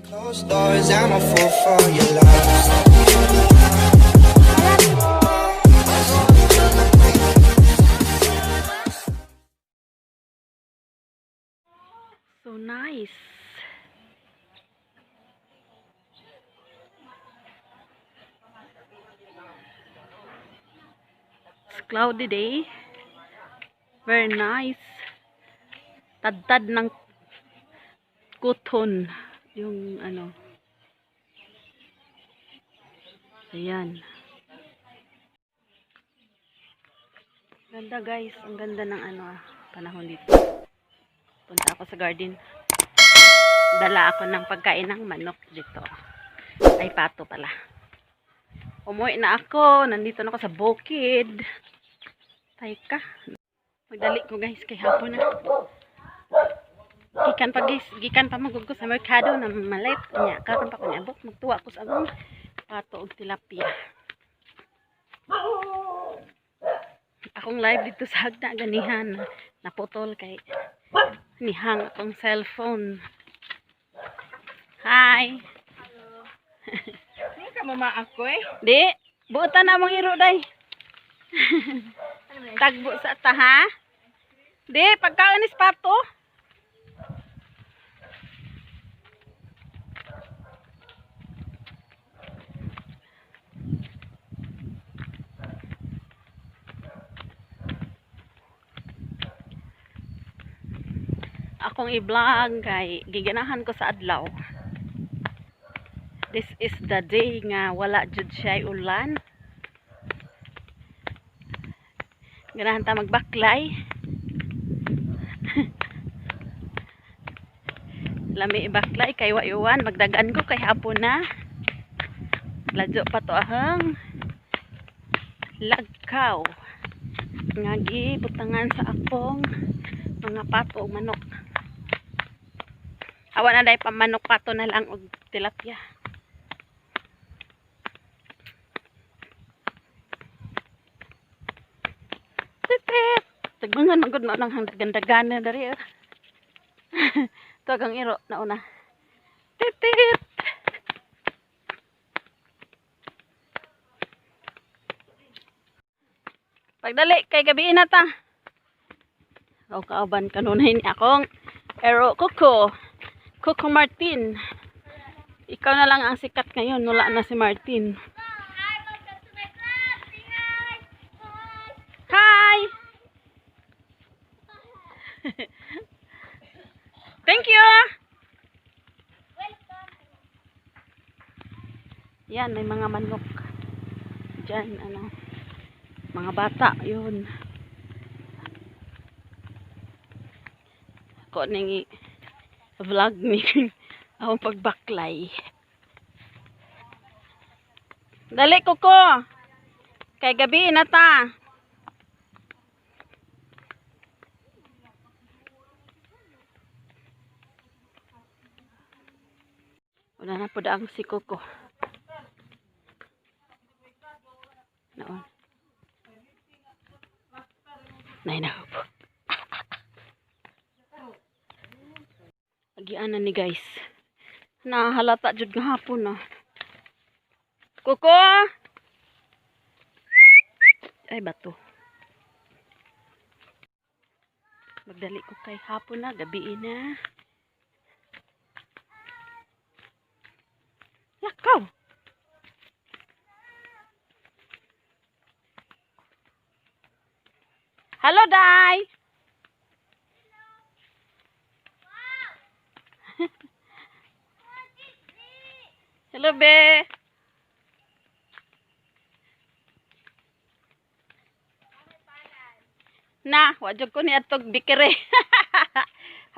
Closed doors, I'm a fool for your love. So nice. It's cloudy day. Very nice. Tadtad ng kuton. Yung ano. Ayan. Ganda, guys. Ang ganda ng ano panahon dito. Punta ako sa garden. Dala ako ng pagkain ng manok dito. Ay, pato pala. Umuwi na ako. Nandito na ako sa bukid. Teka. Magdali ko, guys, kay hapon na. Gikan pa, guys. Gikan pa magugko sa merkado na malit. Nya, karon pa ko niabot. Magtuwa ko sa akong pato og tilapia. Akong live dito sa Hagna ganihan. Naputol kay nihang akong cellphone. Hi! Hindi ka mama ako eh. Di, buotan na mong iro day. Tagbo sa ta ha? Di, pagkaon is pato. Akong i-vlog kay giganahan ko sa adlaw. This is the day nga wala jud siya ulan. Ganahan ta magbaklay. Lami ibaklay kay wa iwan, magdagan ko kay hapon na. Ladyo pa to ahang lagkaw nga gibutangan sa akong mga pato ug manok. Awa na dahil pamanok, pato na lang og tilapia. Titit! Tagbangan man gud na lang hanggang na dari. Eh. Tuwag ang iro na una. Titit! Pagdali kay gabi na ta. O kauban kanunay ni akong Ero Coco. Coco Martin. Ikaw na lang ang sikat ngayon. Wala na si Martin. Hi, welcome to my vlog. Say hi. Hi. Hi! Thank you! Welcome. Yan, may mga manok. Diyan, ano. Mga bata, yun. Ako ning vlog ni akong pagbaklay. Dali, Kuko! Kay gabi na ta. Wala na po ang si Coco. Noon. Nay na po. Agianan ni, guys. Nahalata jud nga hapon na. Coco! Ay, bato. Magdali ko kay hapon na, gabi na. Lakaw! Hello, Day! Wow. Hello, be! Na, wa jud ko ni atog bikere.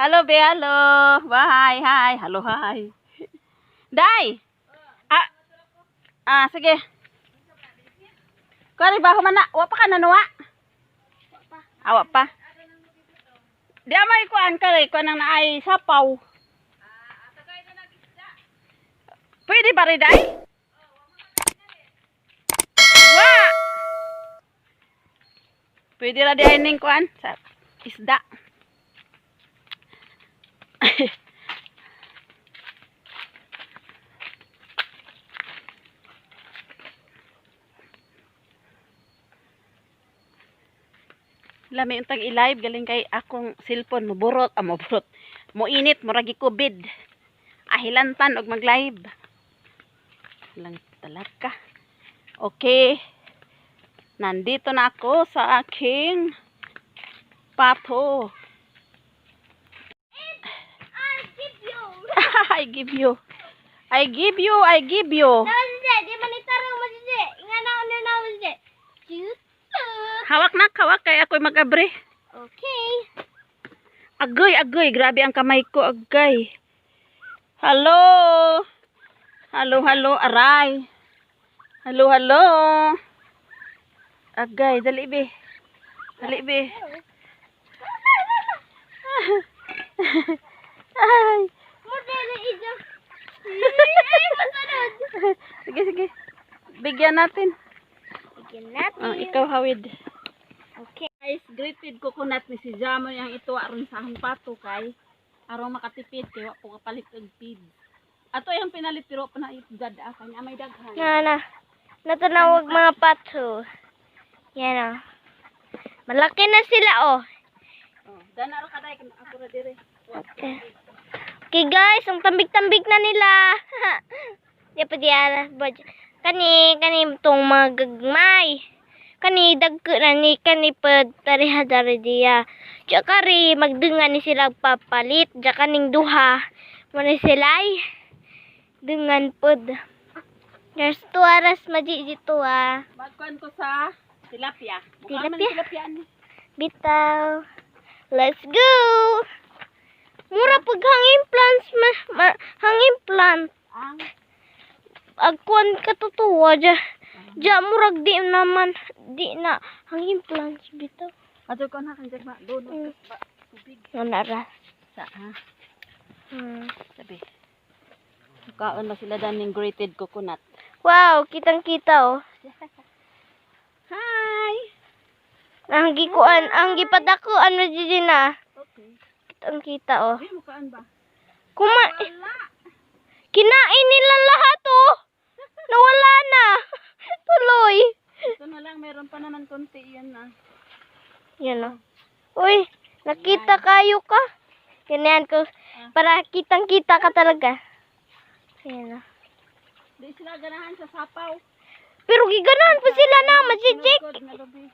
Hello, be, hello. Bye, hi. Hello, hi. Day! Ah, ah, sige. Kuwari ba man na? Wa pa ka nanuwa? Awa pa. Di amay kuan ka rin, kuan ang naay sapaw. Pwede ba rin, Day? Wa! Pwede ra di ay ning kuan sa isda. Lami untag i-live galing kay akong cellphone moburot, ah, moburot. Moinit, murag COVID. Ahilantan og mag-live. Lang talaga. Okay. Nandito na ako sa aking pato. I give you. I give you. I give you, I give you. Naman di man itarong mo di. Nga na ano na mo di. Cute. Hawak na, hawak kay ako'y mag-abre. Okay. Agoy, agoy, grabe ang kamay ko, agay. Hello. Hello, hello, aray. Hello, hello. Agay, dali be. Dali be. Ay. Modelo ijo. Ay, masunod. Sige, sige. Bigyan natin. Bigyan natin. Oh, ikaw hawid. Okay. Guys, grated coconut ni si Jamon ang ito aron sa akong pato kay aron makatipid kay wa ko kapalit og feed. Ato yung pinalit pero pa na gad ah, kanya may daghan. Na na. Natanawag mga pato. Yan o. Malaki na sila oh. Oh, dana ra kaday ako ra dire. Okay. Okay guys, ang tambig-tambig na nila. Di pa di ala. Kani, kani itong mga gagmay. Kani, dagko na ni, kani pa tariha dari diya. Tsaka ri, magdungan ni sila papalit. Tsaka ning duha. Muna sila'y. Dungan pod. There's 2 oras maji dito ah. Magkuan ko sa tilapia. Mukha man Tilapia? tilapia ni. Bitaw. Let's go! Mura pag hangin plants, hangin plant. Ang Agkuan katutuwa dya. Dya, murag di naman, di na hangin plants bitaw. Ato ko na kan ba doon ba tubig Wala ra. sa ha. Sabi. Kaon na sila daning grated coconut. Wow, kitang-kita oh. Hi. Ang gikuan, ang gipadako, ano di na. Okay. Kitang-kita oh. Ay, mukaan ba? Kuma Wala. Kinain nila lahat oh. Nawala na. Tuloy. Ito na lang, meron pa naman konti yan na. Yan o. Uy, nakita kayo ka. Ganyan ko. Para kitang-kita ka talaga. Ayan o. Di sila ganahan sa sapaw. Pero giganahan po sila na, majijik. Good na gabi.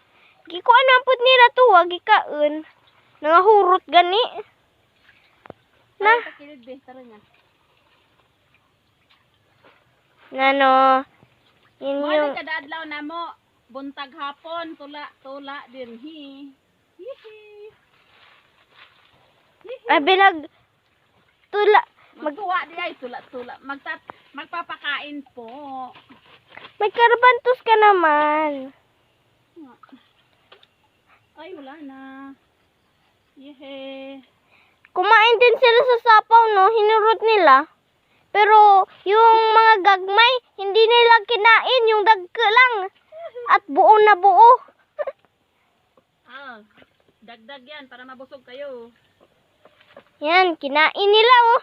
Gikuan na po nila to, wag gikaon. Nangahurot gani. Na, Tara, takilid be, tara nga. nano. Yun Mo yung, ni kada adlaw namo buntag hapon tula tula dinhi. Hihi. ay bilag, tula. Magtuwa di ay tula tula. Magtat magpapakain po. May karabantos ka naman. Ay, wala na. Yehe. Kumain din sila sa sapaw, no? Hinurot nila. Pero yung mga gagmay, hindi nila kinain. Yung dagko lang. At buo na buo. Ah, dagdag yan para mabusog kayo. Yan, kinain nila, oh.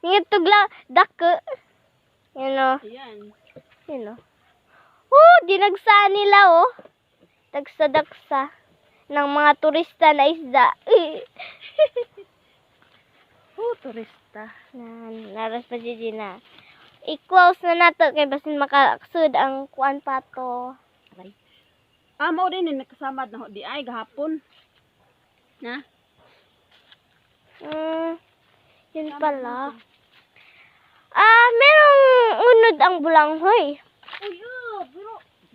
Ningitugla, dako. Yan, oh. Ayan. Yan, oh. Oh, dinagsa nila, oh. Dagsa-dagsa ng mga turista na isda. Oh, turista. Na, naras pa si Gina. I-close na nato kay basin makasud ang kuan pa to. Aray. Ah, mao din ni nakasamad na ho di ay gahapon. Na? Yun pala. Ah, merong unod ang bulanghoy. Uy, oh, pero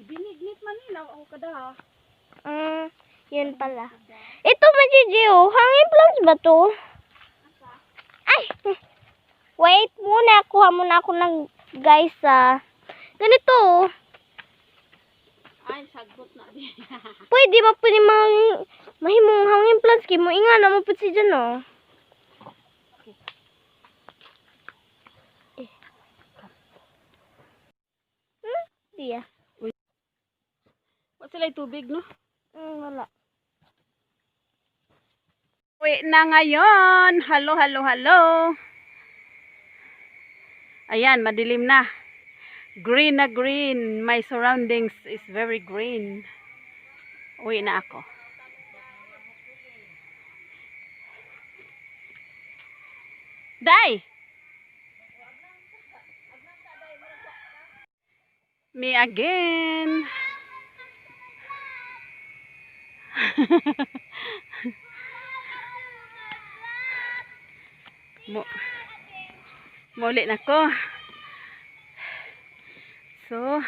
binignit man ni ako kada. Yun pala. Ito, Majiji, oh. Hangin plants ba to? Ay! Wait muna. Kuha muna ako ng guys, ah. Ganito, oh. Ay, sagbot na di. Pwede ba pwede mang mahimong hangin plants kay mo inga na mo pud si dyan, oh. Eh. Di ah. Wa sila tubig, no? Wala. Uwi na ngayon. Hello, hello, hello. Ayan, madilim na. Green na green. My surroundings is very green. Uwi na ako. Day! Me again. Mo muli na ko. So,